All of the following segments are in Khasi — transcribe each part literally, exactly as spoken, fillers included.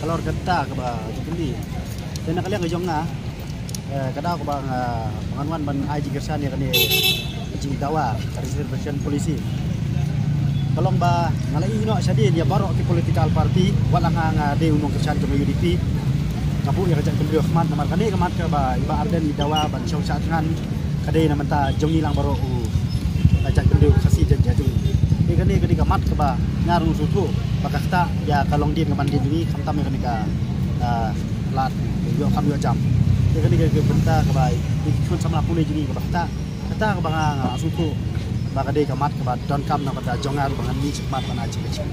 Halor kata kaba jingkylli. Te na ka liang ka jong nga, eh, ka daw kaba nga, ba ngan wan ban ai jingkyrshan ïa kane ka jingdawa ka reservation policy. Ka long ba nga la ïohi noh shadien ïa baroh ki political party, wat la nga nga dei u nongkyrshan jong ka U D P. Nga buh ïa ka jaitbynriew ha khmat namar kane ka mat kaba i Bah Ardent i dawa ban shong shad ngan. Ka dei na mynta jong ngi lang baroh u, eh, jaitbynriew Khasi Jaiñtia jong ngi. Te kane ka dei ka mat kaba nga ruh nga sngewthuh ba ka ktah ïa ka longdien ka mandien jong ngi, khamtam ïa kane ka, eh, lad ïoh kam ïoh jam. Te kane ka, ka bynta kaba i khun samla pule jong ngi kaba ktah, kata kaba nga, nga sngewthuh ba ka dei ka mat kaba donkam na ka bynta jong nga ruh ba ngan mih shakhmat ban ai jingkyrshan.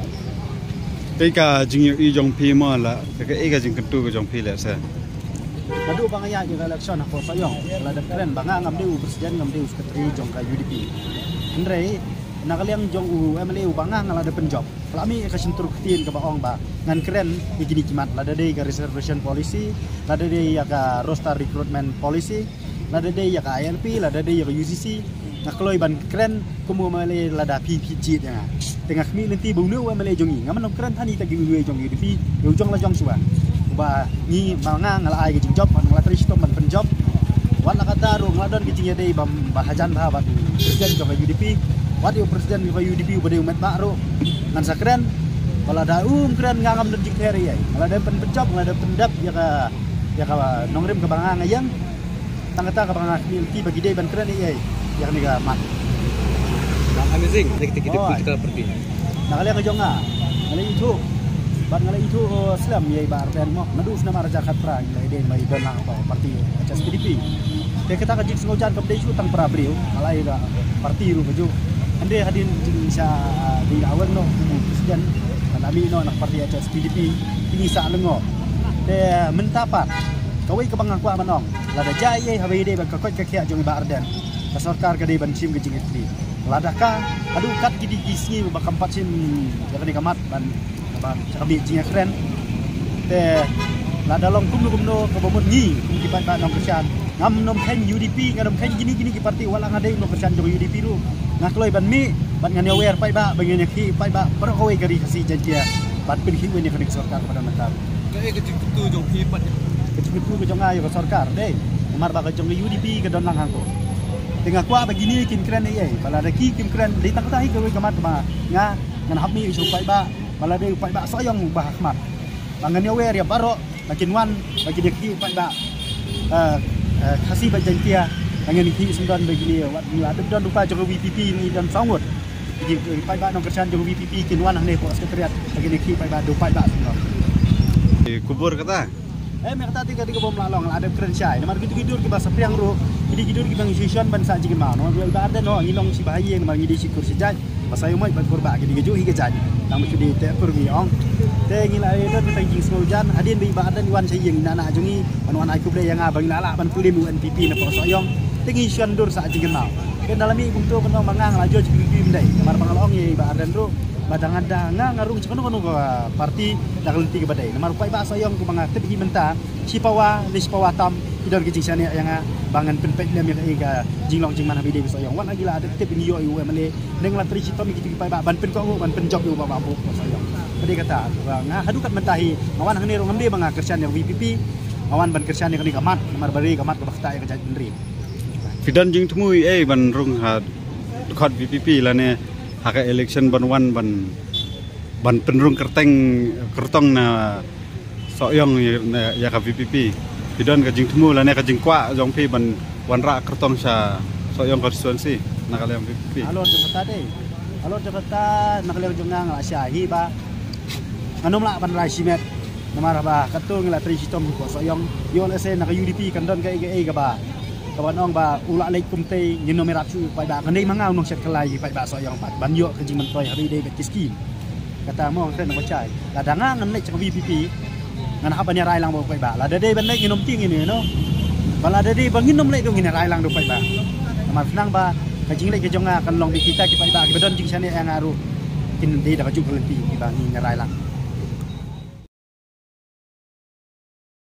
Kaei ka jingïohi jong phi mo, la kaei ka jingkyntu ka jong phi lehse? Naduh ba nga ïaid ïa ka election ha Sohiong, la dep kren ba nga ngam dei u president, ngam dei u secretary jong ka U D P. Hynrei na ka liang jong u M L A uba nga, nga la dep pynjop. Ka la mih ka shyntur ktien kaba ong ba ngan kren ïa kine ki mat, lada dei ka reservation policy, lada dei ïa ka roster recruitment policy, lada dei ïa ka I L P, lada dei ïa ka U C C. Nga kloi ban kren kum u M L A lada phi phi jied ïa nga. Te nga khmih lynti ba une u M L A jong ngi, ngam nang kren than ïa kita kiwei jong ngi, phi ïa u jong la jong shuwa. Uba ngi ma nga, nga la ai ka jingjop, nga la trei shitom ban pynjop. Wat la kata ruh nga la don ka jingïadei ba, ba hajan bha bad u president jong ka U D P. Wat ïa u president jong ka U D P uba dei u met ba ruh ngan sa kren. Ba lada um kren nga ngam don jingther ïa i. Nga la dep pynjop, nga la dep pyndep ïa ka, ïa ka nongrim kaba nga nga ïeng. Tang kata kaba nga khmih lynti ba ki dei ban kren ïa i, ïa kane ka mat. Bang amazing, kita kita political party. Na ka liang ka jong nga, nga la ithuh, bad nga la ithuh, oh, slem ïa i Bah Ardent mo. Naduh snem ar hajar khatphra ngi la ïadei ba i don lang ha party H S P D P. Te kata ka jingsngewjan kam dei shuh tang para briew, nga la ïa ka party ruh kajuh. Hynrei hadien jingshisha, ah, dei la wan noh kum u president, nga la mih noh na ka party H S P D P, kine sa lyngngoh. Te mynta pat kawei kaba nga kwah ban ong, lada jia ei ei haba ïadei bad ka koit ka khiah jong i Bah Ardent, ka sorkar ka dei ban shim ka jingkitkhlieh. Lada ka, haduh kat kine ki sngi ba kam pat shim ïa kane ka mat ban, ban sha ka beit jingïakren. Te lada long kumno kumno kaba mut ngi kum ki paidbah nongkyrshan, ngam nym kheiñ U D P, ngam nym kheiñ kine kine ki party, wat la nga dei u nongkyrshan jong U D P ruh. Nga kloi ban mih bad ngan ïawer paidbah, ban ngan ïakhih paidbah baroh kawei ka ri Khasi Jaiñtia, ban pynkhih wei ïa kane ka sorkar kaba don mynta. Kaei ka jingkyntu jong phi pat? Ka jingkyntu ka jong nga ïa ka sorkar dei namar ba ka jong ka U D P ka don lang hangto. Te nga kwah ba kine kin kren ei ei, ba lada ki kim kren, dei tang kata hi kawei ka mat ba nga ngan hap mih sha u paidbah, ba lada u paidbah Sohiong uba ha khmat, ba ngan ïawer ïa baroh ba kin wan, ba kin ïakhih u paidbah, eh, eh, Khasi bad Jaiñtia. Ba ngan ïakhih syndon ba kine, wat ngi la dep don rupa jong ka V P P, ngi don saw ngut. Ki, ki paidbah nongkyrshan jong ka V P P kin wan hangne hapoh Secretariat, ba kin ïakhih paidbah, da u paidbah syndon. Ki kubur kata? Eh, me kata te ka dei kaba ym lah long, la dep kren shai. Namar kito ki dur kiba saphriang ruh ki dei ki dur kiba ngi shu shon ban sah jingkynmaw. Namar i Bah Ardent noh, ngi long shi bahaïing, namar ngi dei shi kur shi jait. Ba Sohiong Mait bad Kurbah ki dei kajuh hi ka jait. Tang ba shu dei teh kur ngi ong. Te ngi la ïa don kata ka jingsngewjan hadien ba i Bah Ardent i wan sha ïing, i nah nah jong ngi, ban wan ai khublei ïa nga ba ngi la lah ban pynlem u N P P na poh Sohiong. Te ngi shon dur sah jingkynmaw. Te na la mih kumto ka nong ba nga nga la judge P P ym dei. Namar ba nga la ong ïa i Bah Ardent ruh ba da nga, da nga nga rung sha kano kano ka party da ka lynti kaba dei. Namar u paidbah Sohiong kumba nga tip hi mynta, shipawa ne shipawa tam ki don ka jingshaniah ïa nga ba ngan pynpeit lem ïa ka, ïa ka jinglong jingman haba ïadei bad Sohiong. Wat la ki la dep tip ngi ïoh ïa u M L A, ne nga la trei shitom ïa kito ki paidbah ban pynkohnguh ban pynjop ïa u Bah Bah Buh Sohiong. Ka dei kata ba nga haduh kat mynta hi nga wan hangne ruh ngam dei ba nga kyrshan ïa ka V P P, nga wan ban kyrshan ïa kane ka mat namar ba dei ka mat kaba ktah ïa ka jaitbynriew. Phi don jingthmu ei ei ban rung ha dkhot V P P lane ha ka election ban wan ban, ban pynrung kyrteng kyrtong na Sohiong ïa, ïa ka V P P? Phi don ka jingthmu lane ka jingkwah jong phi ban wanrah kyrtong sha Sohiong constituency na ka liang V P P? Halor jong kata dei, halor jong kata na ka liang jong nga nga la shah hi ba ngan ym lah ban rai shimet. Namar ba katto ngi la trei shitom hapoh Sohiong. Ïoh lehse na ka U D P kan don kaei kaei kaba, kaba nong ba u la leit kumtei, ngin ym ïarap shuh ïa u paidbah. Kan dei ma nga u nongshet kylla ïa u paidbah Sohiong pat ban ïoh ka jingmyntoi haba ïadei bad ki skim. Kata mo nga kren naba shai. Lada nga ngan leit sha ka V P P, ngan hap ban ïarai lang bad u paidbah. Lada dei ban leit ngin ym tieng ïa u, you know. Ba lada dei ba ngin ym leit ruh ngin ïarai lang da u paidbah. Namar khnang ba ka jingleit ka jong nga kan long beit kita ki paidbah kiba don jingshaniah ïa nga ruh kin dei da kajuh ka lynti kiba ngin ïarai lang.